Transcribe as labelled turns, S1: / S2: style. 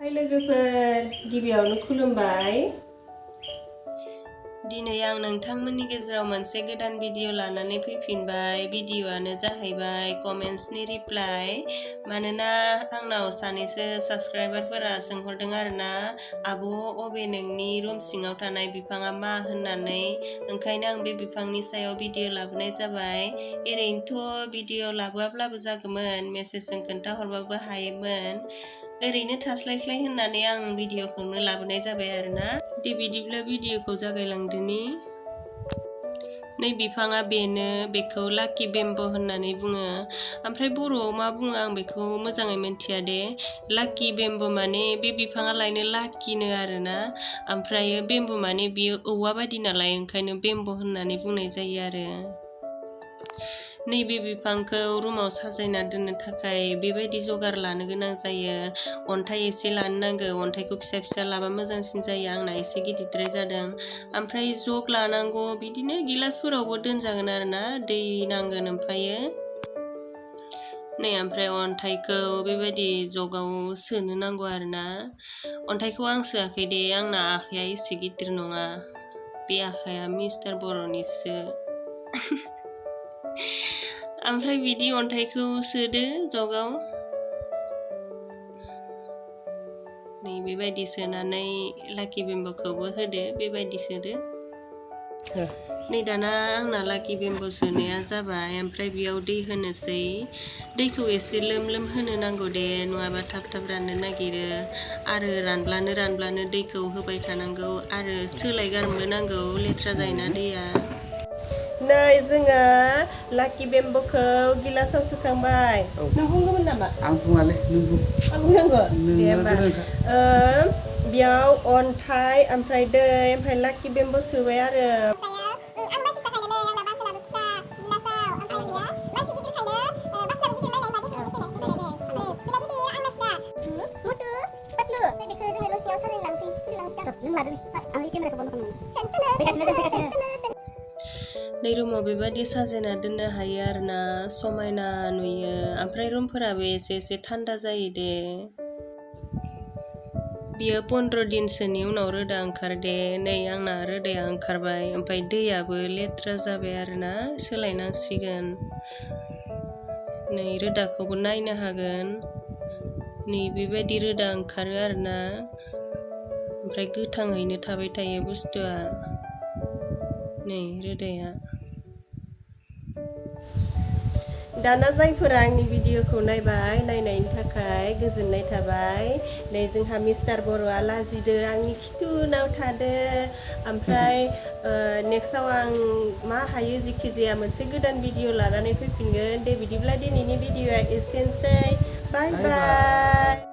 S1: हाय लोगोफोर, गिबियावनो खुलुमबाय। दिनै आं नोंथांमोननि गेजेराव मोनसे गोदान भिडिअ लानानै फैफिनबाय। भिडिअआनो जाहैबाय कमेन्ट्सनि रिप्लाइ। मानोना आंनाव सानैसो साबस्क्राइबारफोरा सोंहरदों आरोना, आब' अबे नोंनि रुम सिङाव थानाय बिफाङा मा होननानै। ओंखायनो आं बे बिफांनि सायाव भिडिअ लाबोनाय जाबाय। ओरैनोथ' भिडिअ लाबोआब्लाबो जागौमोन, मेसेजजों खोन्थाहरबाबो हायोमोन। ओरैनो थास्लायस्लाय होननानै आं भिडिअखौनो लाबोनाय जाबाय आरोना। दे बिदिब्ला भिडिअखौ जागायलांदिनि। नै बिफाङा बेनो, बेखौ लाकि बेम्ब' होननानै बुङो। ओमफ्राय बर'आव मा बुङो आं बेखौ मोजाङै मिन्थिया दे। लाकि बेम्ब' माने बे बिफाङा लायनो लाकिनो आरोना। ओमफ्रायो बेम्ब' माने बियो औवा बायदि नालाय, ओंखायनो बेम्ब' होननानै बुंनाय जायो आरो। नैबे बिफांखौ रुमाव साजायना दोननो थाखाय बेबायदि जगार लानो गोनां जायो। अन्थाइ एसे लानो नांगौ, अन्थाइखौ फिसा फिसा लाबा मोजांसिन जायो। आंना एसे गिदिरद्राय जादों। ओमफ्राय जग लानांगौ, बिदिनो गिलासफोरावबो दोनजागोन आरोना। दै नांगोन ओमफ्रायो। नै ओमफ्राय अन्थाइखौ बेबायदि जगाव सोनो नांगौ आरोना। अन्थाइखौ आं सोआखै दे, आंना आखाइया एसे गिदिर नङा। बे आखाइया मिस्टार बर'निसो। ओमफ्राय बिदि अन्थाइखौ सोदो जगाव। नै बेबायदि सोनानै लाकि बेम्ब'खौबो होदो, बेबायदि सोदो। नै दाना आंना लाकि बेम्ब' सोनाया जाबाय। ओमफ्राय बेयाव दै होनोसै। दैखौ एसे लोम लोम होनो नांगौ दे, नङाबा थाब थाब राननो नागिरो। आरो रानब्लानो दैखौ होबाय थानांगौ आरो सोलायगारनोबो नांगौ, लेथ्रा जायोना दैया। नै जोङो लाकि बेम्ब'खौ गिलासाव सोखांबाय। नों बुंगौमोन नामा?
S2: आं बुङालै, नों बुं।
S1: आं बुंनांगौ? दे होमबा। बेयाव अन्थाइ ओमफ्राय दै ओमफ्राय लाकि बेम्ब' सोबाय आरो। नै रुमाव बेबायदि साजायना दोननो हायो आरोना, समायना नुयो। ओमफ्राय रुमफोराबो एसे थान्दा जायो दे। बियो 15 दिनसोनि उनाव रोदा ओंखारो दे। नै आंना रोदाया ओंखारबाय, ओमफ्राय दैयाबो लेथ्रा जाबाय आरोना, सोलायनांसिगोन। नै रोदाखौबो नायनो हागोन। नै बेबायदि रोदा ओंखारो आरोना। ओमफ्राय गोथाङैनो थाबाय थायो बुस्थुआ। नै रोदाया। दाना जायफोरा आंनि भिडिअखौ नायबाय, नायनायनि थाखाय गोजोननाय थाबाय। नै जोंहा मिस्टार बर'आ लाजिदो, आंनि खिथुनाव थादो। ओमफ्राय नेक्स्टआव आं मा हायो जेखि जाया मोनसे गोदान भिडिअ लानानै फैफिनगोन। दे बिदिब्ला दिनैनि भिडिअआ एसेनोसै। बाय बाय।